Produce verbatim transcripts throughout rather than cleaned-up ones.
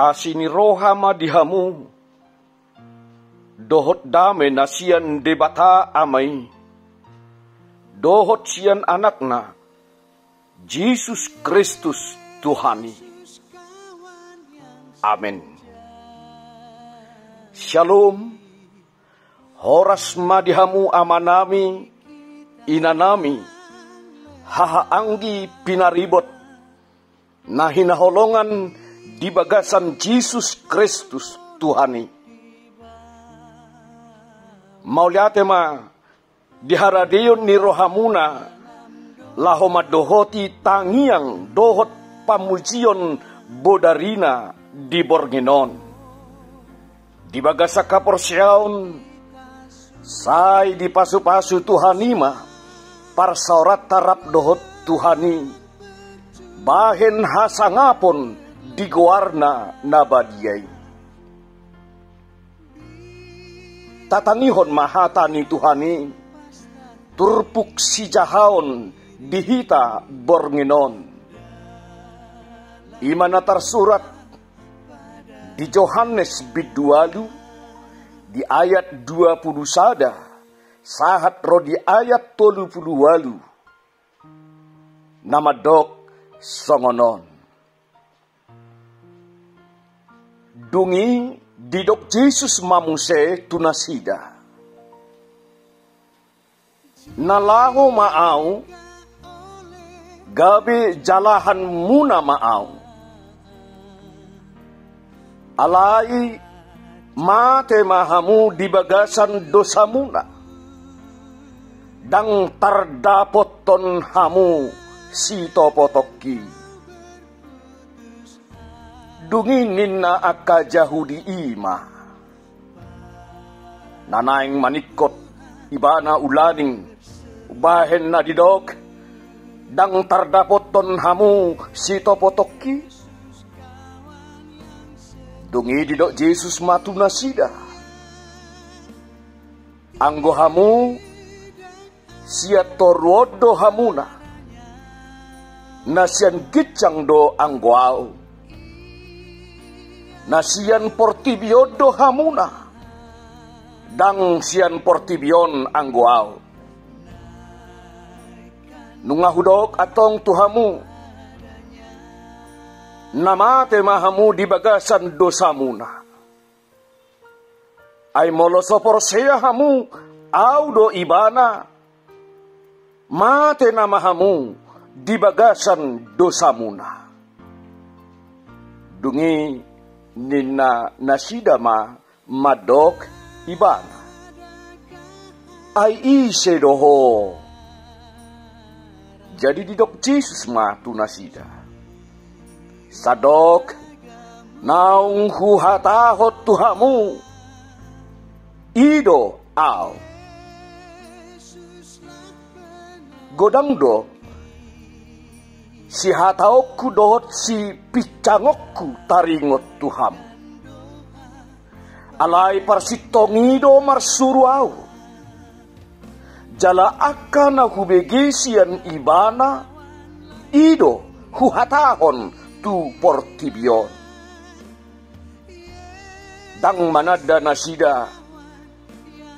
Asi ni roha ma di hamu dohot dame na sian Debata Ama i, dohot sian Anakna, Jesus Kristus Tuhan i. Amen. Syalom. Horas ma di hamu amanami, inanami, hahaanggi pinaribot na hinaholongan di bagasan Jesus Kristus Tuhan i. Mauliate ma di haradeon ni rohamuna laho mandohoti tangiang dohot pamujion bodarina di borngin on. Di bagasan haporseaon, sai dipasupasu Tuhan i ma parsaoranta rap dohot Tuhan i, bahen hasangapon di goarna na badia i. Tatangihon ma hata ni Tuhan i, turpuk sijahaon di hita borngin on. I ma na tarsurat di Johannes bindu ualu, di ayat dua pulu sada, sahat ro di ayat tolu pulu ualu, na mandok songon on. Dung i didok Jesus ma muse tu nasida: Na laho ma Au, gabe jalahanmuna ma Au. Alai mate ma hamu di bagasan dosamuna, ndang tardapothon hamu sitopotongki. Dung i ninna angka Jahudi i ma, na naeng maningkot ibana ulaning bahen na didok, ndang tardapothon hamu sitopotongki. Dung i didok Jesus ma tu nasida: Anggo hamu, sian toru on do hamuna, na sian ginjang do anggo Au. Na sian portibi on do hamuna, ndang sian portibi on anggo Au. Nunga hudok antong tu hamu, na mate ma hamu di bagasan dosamuna. Ai molo so porsea hamu Au do Ibana, mate nama hamu di bagasan dosamuna. Dung i ninna nasida ma mandok Ibana: Ai ise do Ho? Jadi didok Jesus ma tu nasida: Sandok naung Huhatahon tu hamu, i do Au. Godang do sihataonku dohot sipinsangonku taringot tu hamu. Alai parsintong i do marsuru Au. Jala angka na hubege sian Ibana, i do Huhatahon tu portibi on. Ndang mananda nasida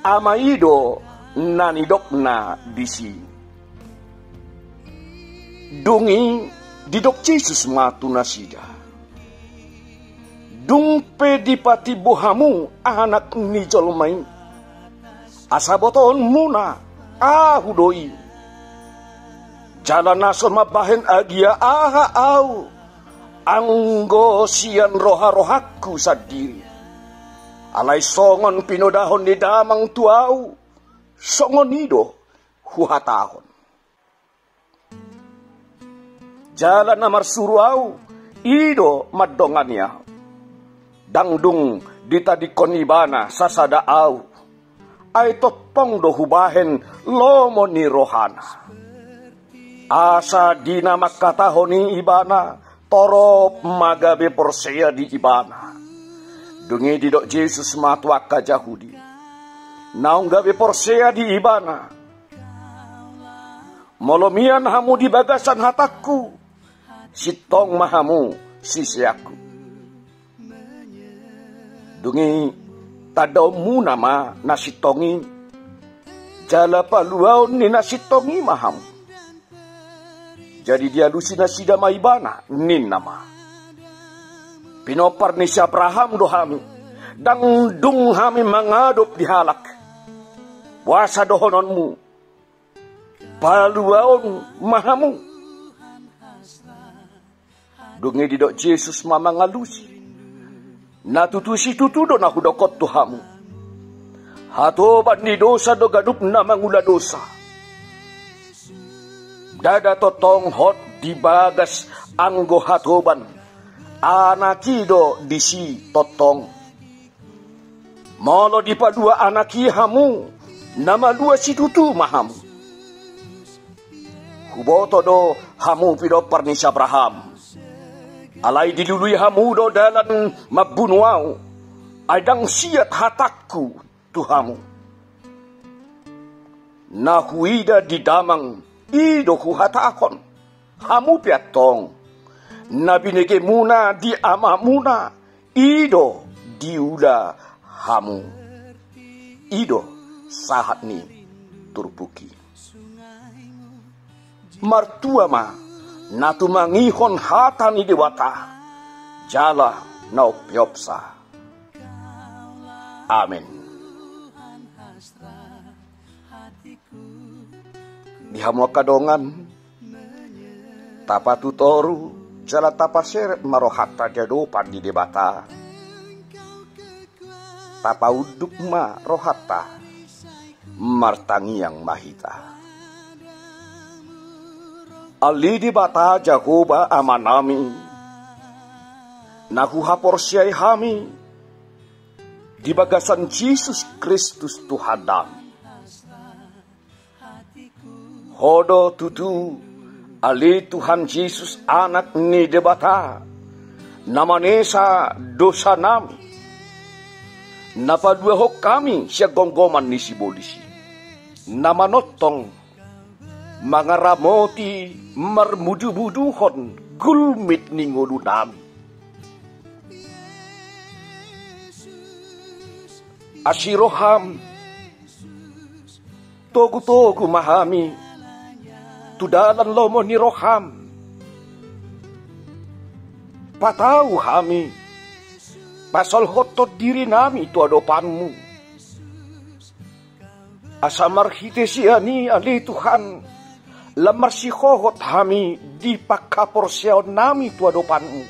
Ama i do na nidokna disi. Dung i didok Jesus ma tu nasida: Dung pe dipatimbo hamu Anak ni jolma i, asa botoonmuna Ahu do i. Jala na so mambahen agia aha Au, anggo sian roharohangku sandiri. Alai songon pinodahon ni Damang tu Au, songon i do Huhatahon. Jala na marsuru Au, i do mandongani Au. Ndang dung ditadingkon Ibana sasada Au, ai tongtong do Hubahen lomo ni rohaNa. Asa di na mangkatahon i Ibana, torop ma gabe porsea di Ibana. Dung i didok Jesus ma tu angka Jahudi naung gabe porsea di Ibana: Molo mian hamu di bagasan hatangku, sintong ma hamu siseanku. Dung i tandaonmuna ma na sintong i, jala paluaon ni na sintong i ma hamu. Jadi dialusi nasida ma ibana, ninna ma: Pinompar ni si Abraham do hami, ndang dung hami mangadop di halak. Boasa dohononmu: Paluaon ma hamu? Dung i didok Jesus ma mangalusi: Na tutu situtu do na hudok on tu hamu: Hatoban ni dosa do ganup na mangula dosa. Ndada tongtong hot di bagas anggo hatoban, Anak i do disi tongtong. Molo dipalua Anak i hamu, na malua situtu ma hamu. Huboto do hamu pinompar ni si Abraham, alai dilului hamu do dalan mambunu Ahu, ai ndang siat hatangku tu hamu. Na huida di damang, i do huhatahon. Hamu pe antong, na binegemuna di amamuna, i do diula hamu. I do sahat ni turpuk i. Martua ma na tumangihon hata ni Debata, jala na umpeopsa. Amen. Di hamu angka dongan, tapatutoru jala tapaseret ma rohanta di adopan ni Debata. Tapaunduk ma rohanta, martangiang ma hita. Ale Debata Jahowa Amanami, na huhaporseai hami di bagasan Jesus Kristus Tuhannami. Ho do tutu, ale Tuhan Jesus, Anak ni Debata, na manesa dosanami, na paluahon hami sian gomgoman ni sibolis i, na manongtong, mangaramoti, marmudumuduhon gulmit ni ngolunami. Asi roham, togutogu ma hami tu dalan lomo ni roham. Patau hami, pasolhothon dirinami tu adopanmu. Asa marhite sian i, ale Tuhan, lam marsihohot hami di panghaporseaonnami tu adopanmu.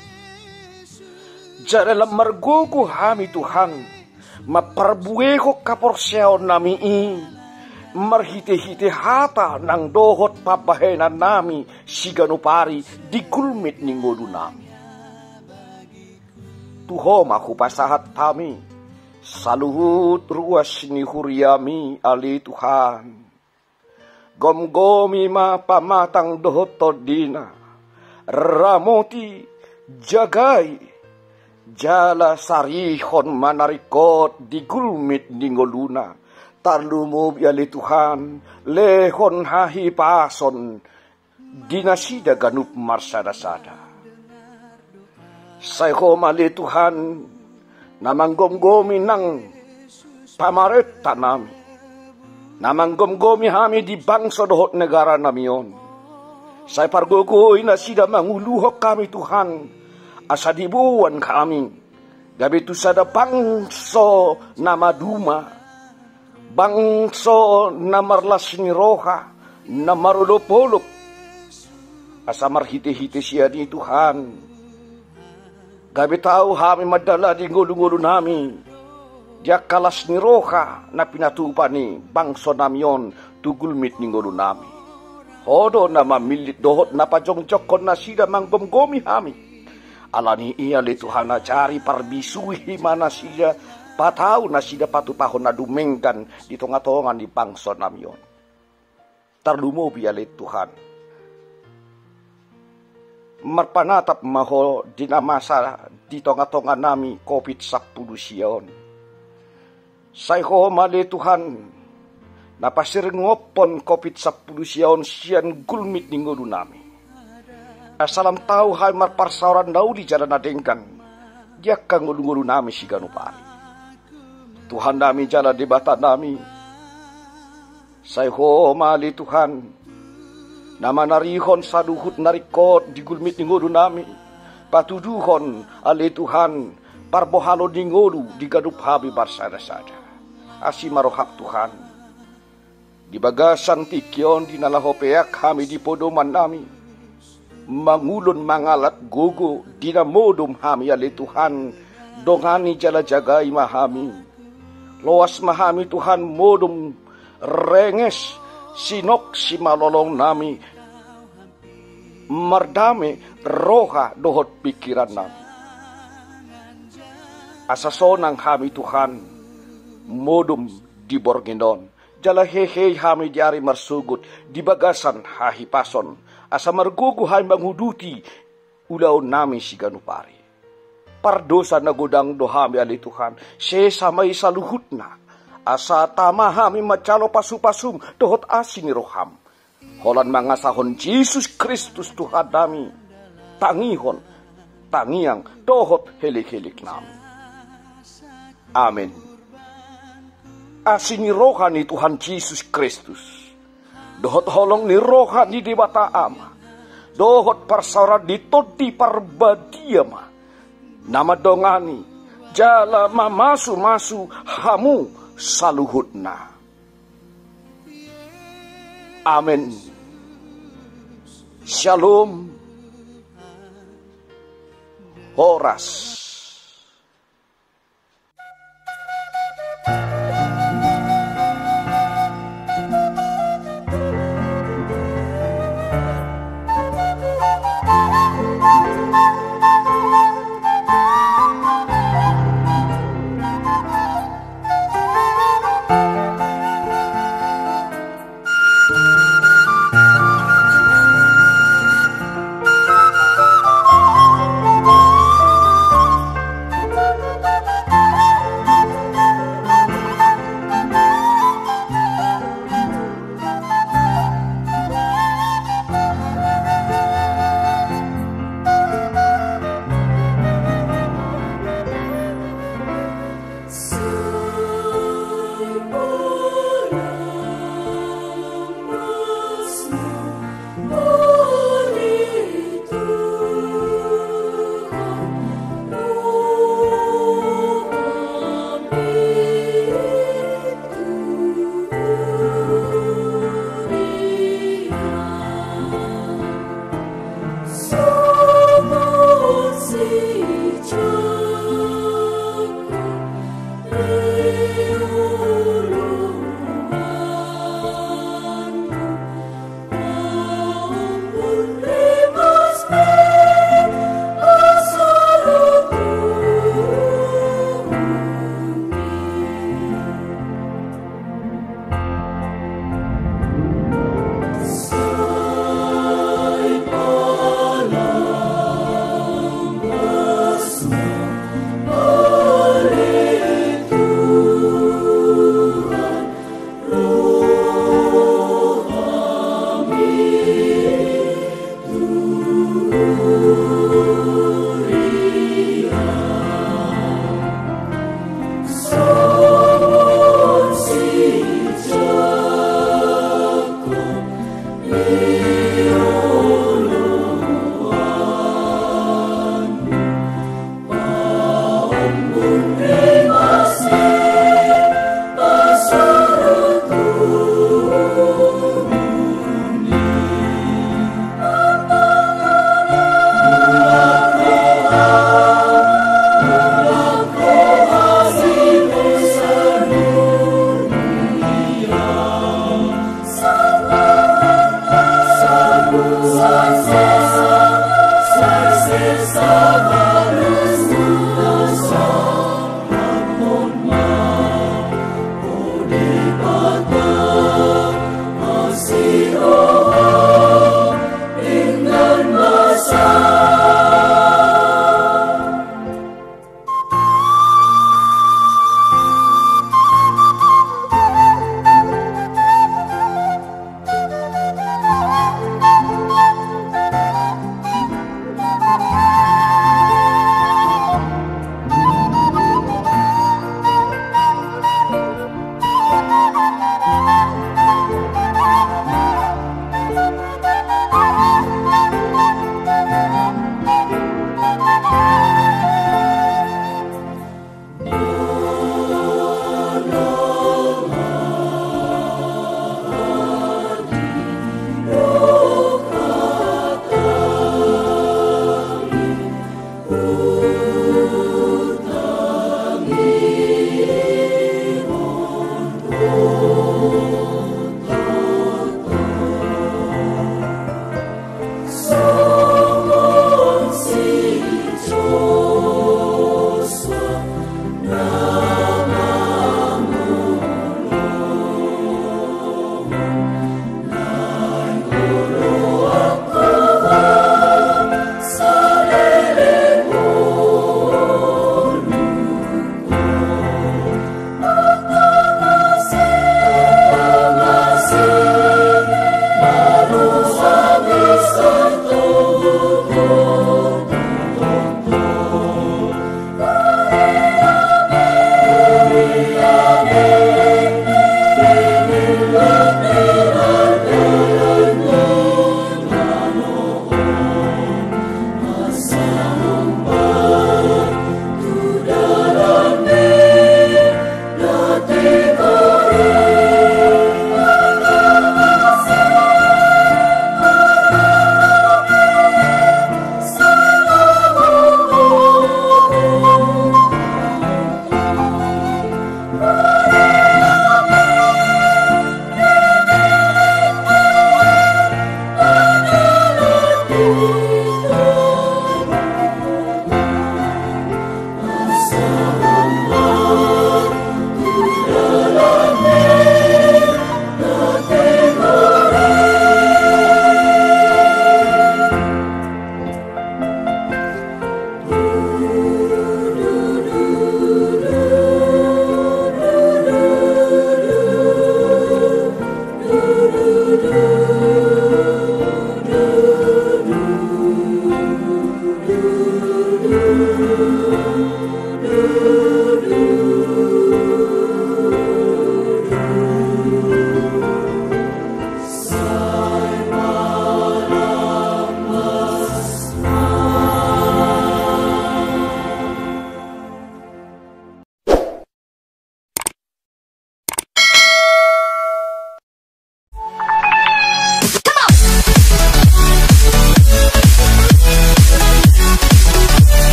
Jala lam margogo hami, Tuhan, mamparbuehon haporseaonnami i, marhitehite hata nang dohot pambahenannami siganup ari di gulmit ni ngolunami. Tu Ho ma hupasahat hami saluhut ruas ni huriami, ale Tuhan. Gomgomi ma pamatang dohot tondina, ramoti, jagai, jala sarihon ma na ringkot di gulmit ni ngoluna. Tarlumobi, ale Tuhan, lehon hahipason di nasida ganup marsadasada. Sai Ho ma, ale Tuhan, na manggomgomi nang pamarentanami, na manggomgomi hami di bangso dohot negaranami on. Sai pargogoi nasida manguluhon hami, Tuhan, asa diboan hami gabe tu sada bangso na maduma, bangso na marlas ni roha, na marolopolop. Asa marhitehite sian i, Tuhan, gabe tau hami mandalani ngolungolunami di angka las ni roha na pinatupa ni bangsonami on tu gulmit ni ngolunami. Ho do na mamillit dohot na pajongjongkon nasida manggomgomi hami. Alani i, ale Tuhan, ajari, parbisui ma nasida, patau nasida patupahon na dumenggan di tongatonga ni bangsonami on. Tarlumobi, ale Tuhan, marpanatap ma Ho di na masa di tongatonganami covid sampulu sia on. Sai Ho ma, ale Tuhan, na pasiringophon covid sampulu sia on sian gulmit ni ngolunami. Asa lam tau hami marparsaoran na uli jala na denggan di angka ngolungolunami siganup ari. Tuhannami jala Debatanami, sai Ho ma ale Tuhan, na manarihon saluhut na ringkot di gulmit ni ngolunami. Patuduhon ale Tuhan, parbohalon ni ngolu di ganup hami marsada-sada. Asi ma roham Tuhan. Di bagasan tingki on di na laho peak hami di podomannami, mangulon mangalap gogo di na modom hami ale Tuhan, dongani jala jagai ma hami. Loas ma hami Tuhan modom renges sinok simalolongnami, mardame roha dohot pingkirannami. Asa sonang hami Tuhan modom di borngin on. Jala hehe hami di ari marsogot di bagasan hahipason, asa margogo hami manguduti ulaonnami siganup ari. Pardosa na godang do hami ale Tuhan, sesa ma i saluhutna. Asa tama hami manjalo pasu-pasum dohot asi ni roham. Holan mangasahon Jesus Kristus Tuhannami, tangihon tangiang dohot helek-heleknami. Amen. Asi ni roha ni Tuhan Jesus Kristus, dohot holong ni roha ni Debata Ama, dohot parsaoran ni Tondi Parbadia ma na mandongani jala mamasu-masu hamu saluhutna. Amen. Shalom. Horas.